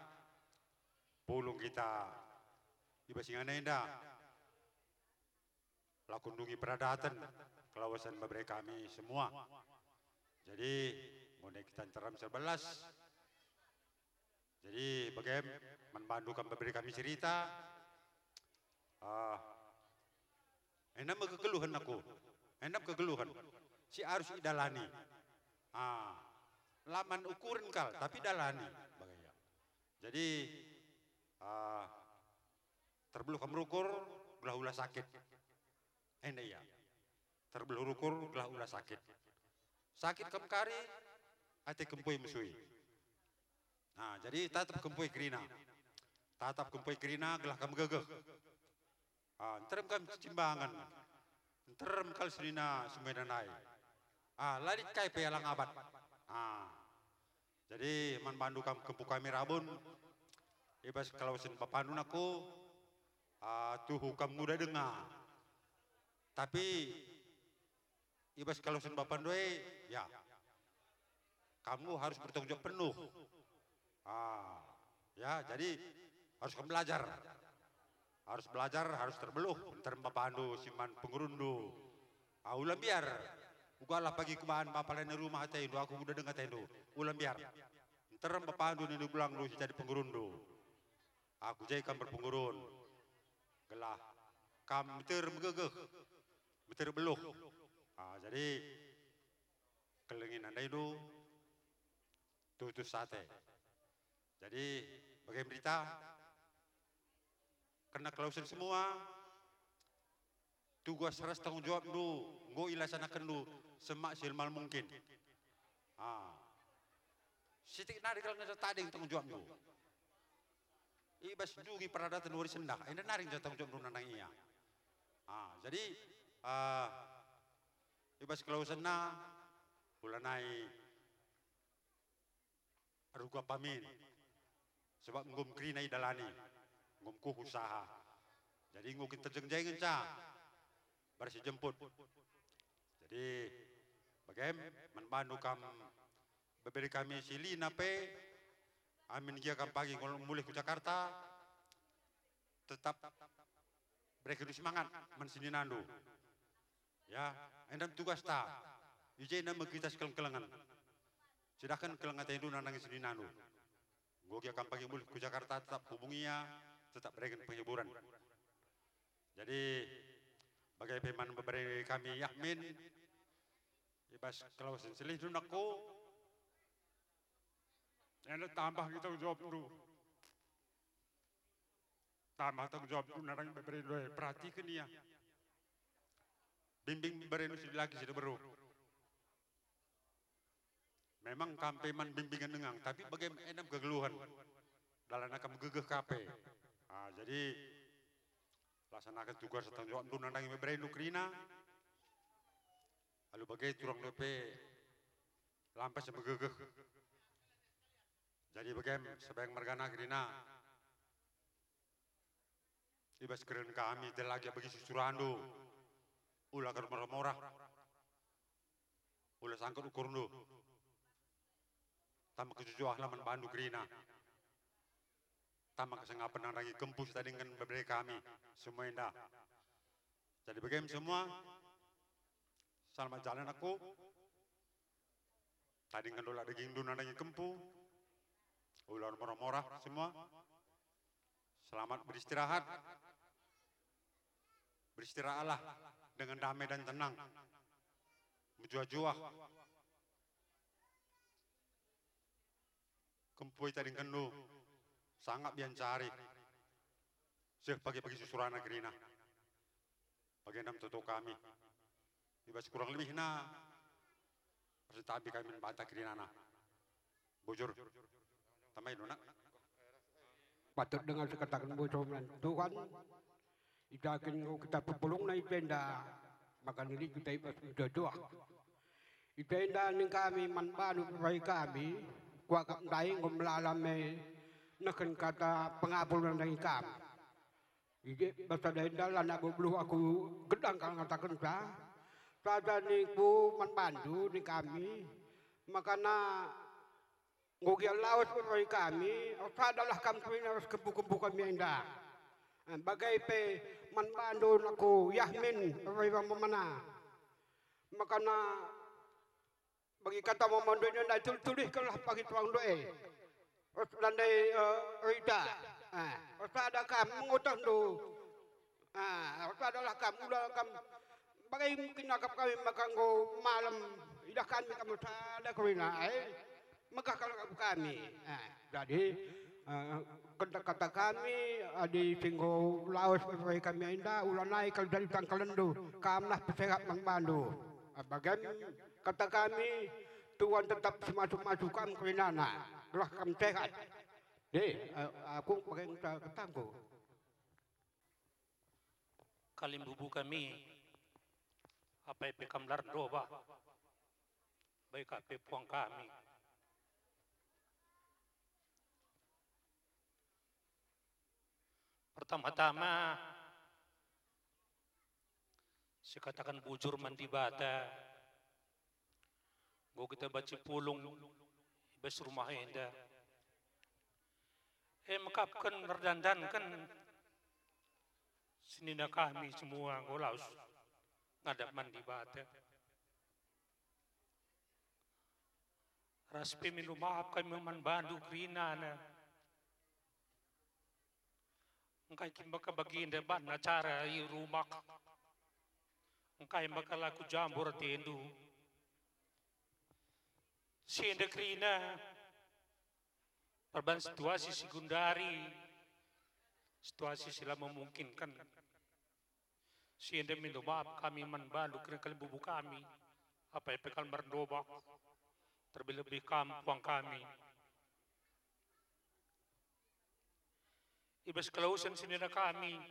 pulung kita i bas ingan enda. Lako ndungi peradaten, kelawesen bebere kami semua. Jadi, mone kita nterem sebelas. Jadi, bagem man bandu kam bebere kami si Rita. Ah, enda me kegeluhen aku. Enda me kegeluhen si arus idalani. Ah, la man ukuren kal, tapi dalani bagaya. Jadi, ah, terbeluh kam rukur, gelah ula sakit. Enda ia. Terbeluh rukur, gelah ula sakit. Sakit kam kari, ate kempui mesui. Nah, jadi tatap kempui kerina. Tatap kempui kerina, gelah kam gegeh. Ah, nterem kam cimbangen. Nterem kal senina semena nai. Ah, la lit kai pe alang abat. Ah. Jadi, man bandu kam kempu kami rabun, i bas kelawesen bapandu nangku, ah, tuhu kam nguda denga. Tapi, i bas kelawesen bapandu e, ya, kamu harus bertanggung jawab penuh. Ah, ya, jadi harus kam belajar. Harus belajar, harus terbeluh, nterem bapandu si man pengurundu. Ah, ula mbiar. Ugalah pagi kubahan bapa lain rumah atendu, aku nguda denga atendu. Ula mbiar. Nterem bapandu nina belangndu si jadi pengurundu. Aku je kam berpengurun. Gelah kam meter megegeh, meter beluh. Ah, jadi kelengin andaindu tutus ate. Jadi, bage berita, kerna kelawesen semua, tugas ras tanggung jawabndu enggo ilaksanakendu semak semaksimal mungkin. Ah. Sitik nari kal ngenca tading tanggung jawabndu. I bas ndungi peradaten wari sendah, enda nari ngenca tanggung jawabndu nandangi ia. Ah, jadi, ah, i bas kelawasenna, ulanai Erga pamin, sebab enggo kerina idalani, enggo kuh usaha. Jadi enggo kin terjeng-jeng ngenca, barsi jemput. Jadi, bagem, man bandu kam bebere kami si Lina pe, amin gia kam pagi ngol-, mulih ku Jakarta, tetap berekendu semangat man seninandu. Ya, enda me tugasta. I jenda me kita sikeleng-kelengen. Cidahken keleng atendu nandangi seninandu. Enggo gia kam pagi mulih ku Jakarta, tetap hubungi ia, tetap bereken penghiburen. Jadi, bage pe man bebere kami Yahmin, i bas kelawesen si lihndu nangku, enda tambah kita tanggung jawabndu. Tambah tanggung jawabndu nandangi beberendu e, perhatiken ia. Bimbing beberendu si dilaki si diberu. Memang kam pe man bimbingen denga, tapi bage enda me kegeluhen. Dalanna kam gegeh ka pe. Ah, jadi laksanaken tugas tanggung jawabndu nandangi beberendu kerina. Alu bage turang dope lampas megegeh. Jadi bagem, sebagian mergana kerina, i bas keren kami, telage bagi susurandu, ula kermorah-morah, ula sangkut ukurndu, tama kejujuahlah man bandu kerina, tama kesengapen nandangi kempu si tadingken bebere kami, semua enda. Jadi bagem semua, selamat jalan aku. Tadingken dola dagingndu nandangi kempu, ula morah-morah semua. Selamat beristirahat. Beristirahatlah dengan damai dan tenang. Mejuah-juah. Kempu e tadingkenndu, sangap biancari. Seh pagi-pagi susurana kerina. Bagenda me toto kami. I bas kurang lebihna, persentambi kami man banta kerinana. Bujur. Tamai dona. Patut denga si kataken bujur man Tuhan. Idahin enggo kita pepulungna i jenda, maka nilih kita i bas mejuah-juah. I jenda nina kami man bandu bere kami, kuakap ndai enggo melala me nehken kata pengabul nandangi kam. I je bas sada enda lanai beluh aku gedang kal ngatakenca. Sada ningku man bandu nina kami, makana enggo gia lawes bere kami, ersadalah kam kerina ras kempu-kempu kami enda. Eh, bage pe man bandu nangku Yahmin ras mamana. Makana bagi kata mamana ndai tulih-tulihkenlah bagi tuangndu e. Ras ndai, eh, Rita. Eh, ersada kam, mengutuhndu. Ah, ersadalah kam, ula kam. Bage mungkin akap kami maka enggo malem, idah kami kam ersada kerina, eh. Megah kal akap kami. Ah, jadi, eh, kata-kata kami, adi si enggo lawes bere kami enda, ulanai kal jadi tangkalenndu, kamlah pesehat man bandu. Ah, bagem kata kami, Tuhan tetap si masu-masu kam kerinana, gelah kam sehat. Deh, eh, aku bage kata-kataku. Kalimbubu kami, apai pe kam la erndobah, bage ka pe puang kami. Pertama-tama, sikataken bujur man Dibata, enggo kita banci pulung i bas rumah enda. E mekapken erdandanken senina kami semua enggo lawes ngadap man Dibata. Ras pe mindu maap kami man bandu kerinana. Engkai kin maka bagenda banna cara i rumah? Engkai maka la kujambur atendu? Si enda kerina, perban situasi si gundari, situasi si la memungkinken. Si enda mindu maap kami man bandu kerina kalimbubu kami, apai pe kal la erndobah, terlebih-lebih kam puang kami. I bas kelawesen senina kami,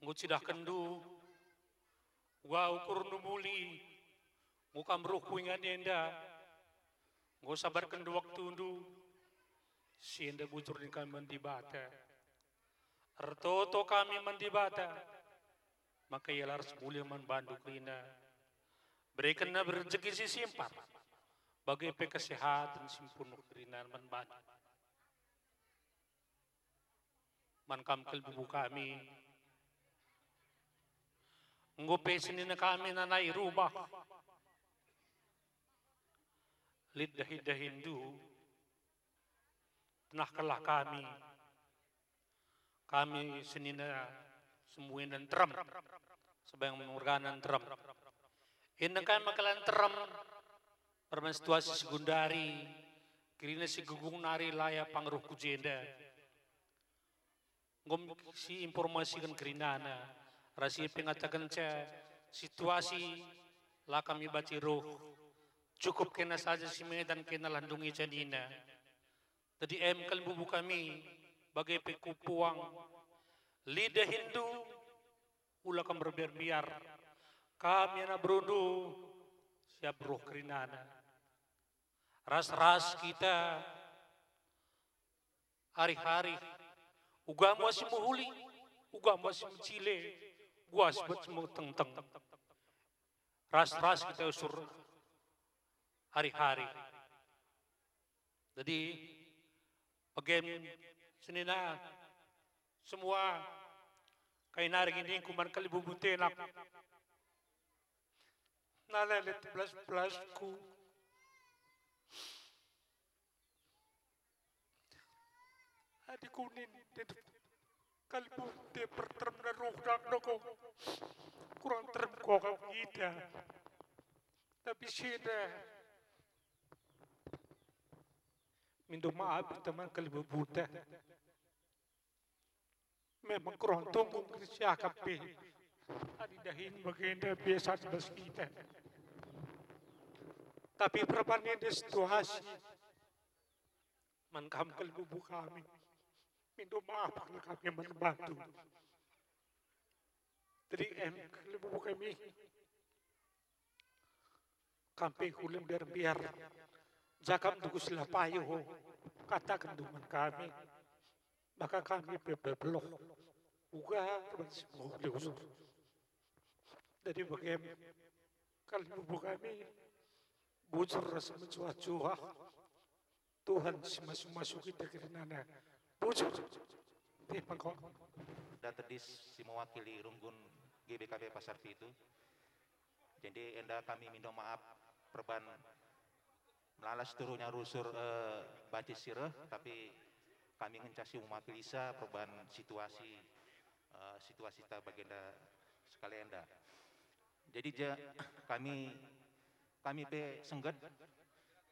enggo cidahkenndu, uga ukurndu muli, enggo kam reh ku ingan enda, enggo sabarkenndu waktundu, si enda bujur nina kami man Dibata. Ertoto kami man Dibata, maka Ia la ras mulia man bandu kerina. Berekenna rejeki si simpar, bage pe kesehaten si mpunuh kerina man bandu. Man kam kalimbubu kami, enggo pe senina kami nandangi rumah. Lit dahi-dahindu, tenahkenlah kami. Kami senina semua enda nterem, sebagian mergana nterem. Enda kai maka la nterem, perban situasi si gundari, kerina si gunggung nari la ia pang reh ku jenda. Enggo si informasiken kerinana, ras ia pe ngatakenca situasi la kami banci reh. Cukup kena saja si Medan, kena la ndungi janina. Jadi em kalimbubu kami, bage pe ku puang, lit dahindu, ula kam erbiar-biar. Kami anak berundu, Dap roh kerinana. Ras-ras kita ari-ari, uga muas si mehuli, uga muas si mecile, uga si metengteng. Ras-ras kita usur ari-ari. Jadi, bagem senina semua, kai nari ningku man kalimbubu Tenak. Nalele belas-belasku. Adi kunin, kalimbubu Tenak perterem na ruh dak doko. Kurang terem kok kita. Tapi sida mindo maaf teman kalimbubu Tenak. Memang kurang tunggung kesiakan pe. Adi dahin bagenda biasa bas kita. Tapi perban enda situasi man kam kalimbubu kami. Mindo maaf kami man bandu. Jadi em kalimbubu kami. Kam pe hulembiar-mbiar, jaka mendukung si la payo, kataken man kami, maka kami pe bebeluh, uga erban si mehuli usur. Jadi bagem kalimbubu kami, bujur ras mejuah-juah. Tuhan si masu-masu kita kerinana. Bujur. Teh pangko. Da tedis si mewakili runggun G B K P Pasar Pitu. Jadi enda kami mindo maaf perban melala situhuna rusur, eh, banci si reh, tapi kami ngenca si mewakilisa perban situasi, eh, situasi ta bagenda sekali enda. Jadi ja, kami, kami pe sengget,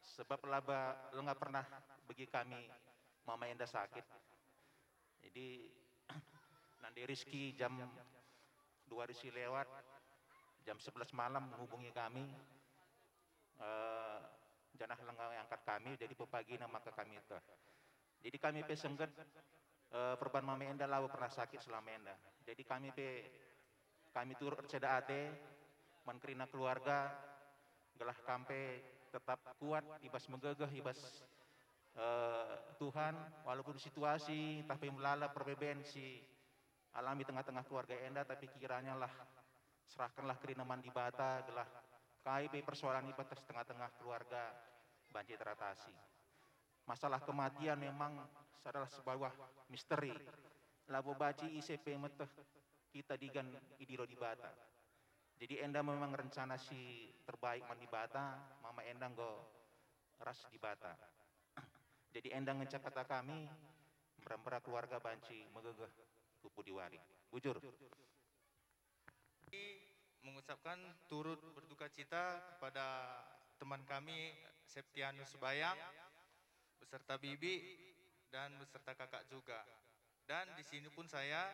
sebab laba langa pernah begi kami mama enda sakit. Jadi, nande Rizky jam dua hari si lewat, jam sebelas malam menghubungi kami, eh, janah langa angkat kami, jadi pepagina maka kami teh. Jadi kami pe sengget, eh, perban mama enda labo pernah sakit selama enda. Jadi kami pe, kami turut erceda ate man kerina keluarga, gelah kam pe tetap kuat i bas megegeh i bas, eh, Tuhan, walaupun situasi ntah pe melala perbeben si alami tengah-tengah keluarga enda, tapi kiranyalah serahkenlah kerina man Dibata, gelah kai pe persoalan i bas tengah-tengah keluarga banci teratasi. Masalah kematian memang adalah sebuah misteri. Labo banci ise pe meteh kita digan idilo Dibata. Jadi enda memang rencana si terbaik man Dibata, mama enda enggo ras Dibata. Jadi enda ngenca kata kami, mbera-mbera keluarga banci megegeh ku pudi wari. Bujur. Mengucapkan turut berduka cita kepada teman kami Septianus Bayang beserta Bibi dan beserta kakak juga. Dan di sini pun saya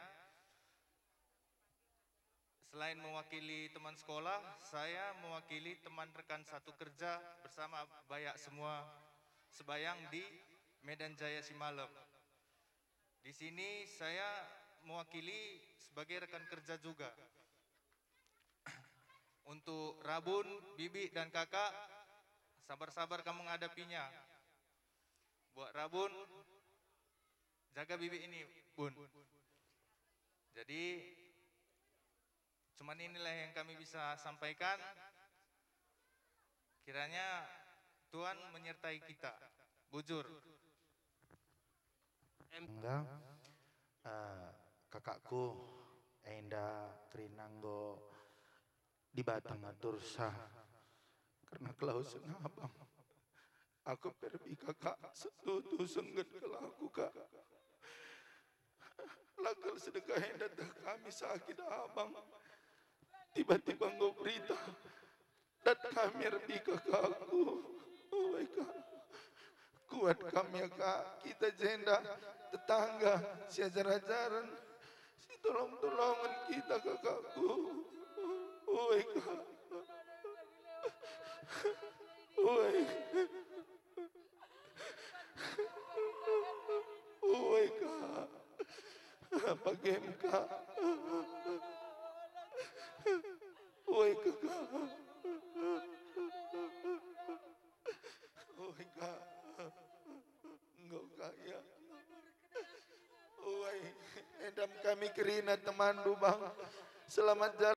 selain mewakili teman sekolah, saya mewakili teman rekan satu kerja bersama bayak semua sebayang di Medan Jaya Simalem. Di sini saya mewakili sebagai rekan kerja juga. Untuk Rabun, Bibi, dan Kakak, sabar-sabar kamu menghadapinya. Buat Rabun, jaga Bibi ini, Bun. Jadi, cuman inilah yang kami bisa sampaikan. Kiranya Tuhan menyertai kita. Bujur. Engga, eh, kakakku, enda kerina enggo Dibata ngatursa kerna kelawesen abang. Aku pe erbi kakak, setuhu sengget kal aku, Kak. La kal sedekah enda tah kami sakit abang. Tiba-tiba enggo berita. Dat kami erbi kakakku. Ue, Kak. Kuat kam ya, Kak. Kita jenda tetangga si ajar-ajaren, si tolong-tolongen kita, kakakku. Ue, Kak. Ue. Ue, Kak. Bagem, Kak. Ue, Kak. Kerina temanndu, Bang. Selamat jalan.